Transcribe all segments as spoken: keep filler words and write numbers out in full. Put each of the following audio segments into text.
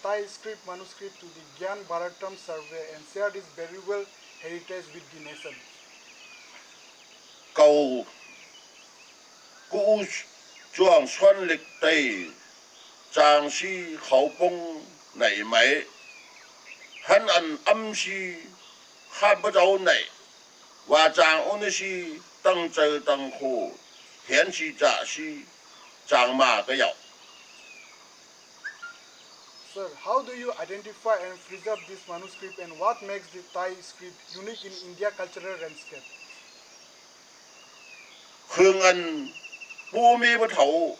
Thai script manuscript to the Gyan Bharatam survey and share this valuable heritage with the nation. Kau ku chuang suan lik tei chang si khau pung nei mai. Han an am si kham pa jau nei. Wa chang uni si tang chau tang khu hian si cha si chang ma ka yau. Sir, how do you identify and preserve this manuscript, and what makes the Thai script unique in India cultural landscape? Khung an pumi ba thau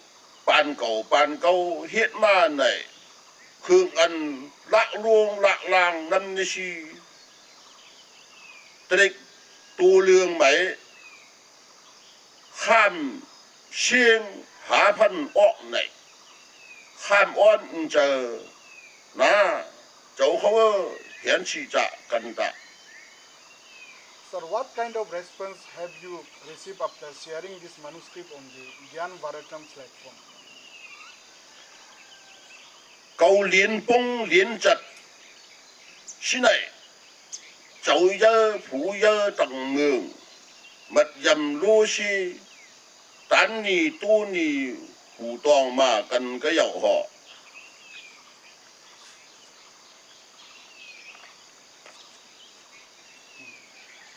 pan kau pan kau hiat ma nei. Khung an lak lung lak lang nam ni si trik tu lung mai. Kham sing ha phan ok nei. Kham on ncha na chau khau hian si cha kan ta. Sir, what kind of response have you received after sharing this manuscript on the Gyan Bharatam platform? Kau lien pung lien chat si nei. Chau ya phu ya tang mung mat yam lu si tan ni tu ni hu tong ma kan ka yau ho.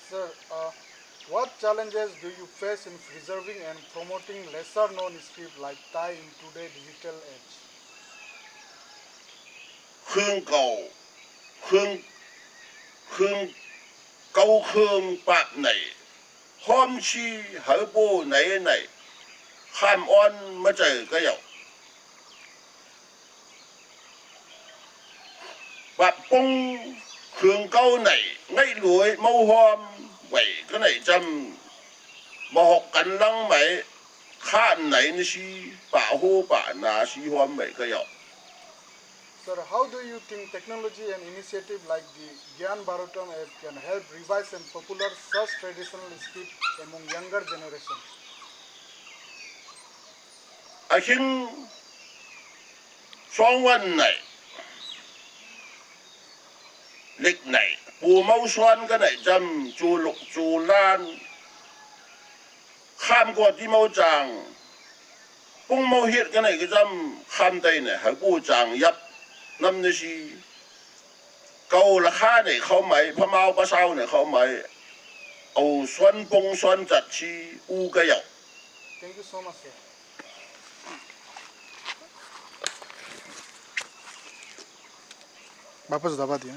Sir, uh, what challenges do you face in preserving and promoting lesser known script like Thai in today digital age? Khung kau, khung, khung kau khung pap nei. Hom si hau bo nei nei. Kham on ma chau ka yau. Pap pung khung kau nei ngai lui mau hom wei ka nei jam. Ma hok kan lang mai khan nei ni si pa ho pa na si hom mai ka yau. Sir, how do you think technology and initiative like the Gyan Bharatam app can help revise and popular such traditional script among younger generation? A hing song wan nei. Lik nei. Pu mau suan ka nei jam chu luk chu lan. Kham ko ti mau chang. Pung mau hiat ka nei ka jam kham tai nei hau bu chang yap. Nam ni si. Kau la kha nei khau mai, pha mau pa sau nei khau mai. Au suan pung suan chat si u ka yau. Thank you so much, sir. Wapas daba diye.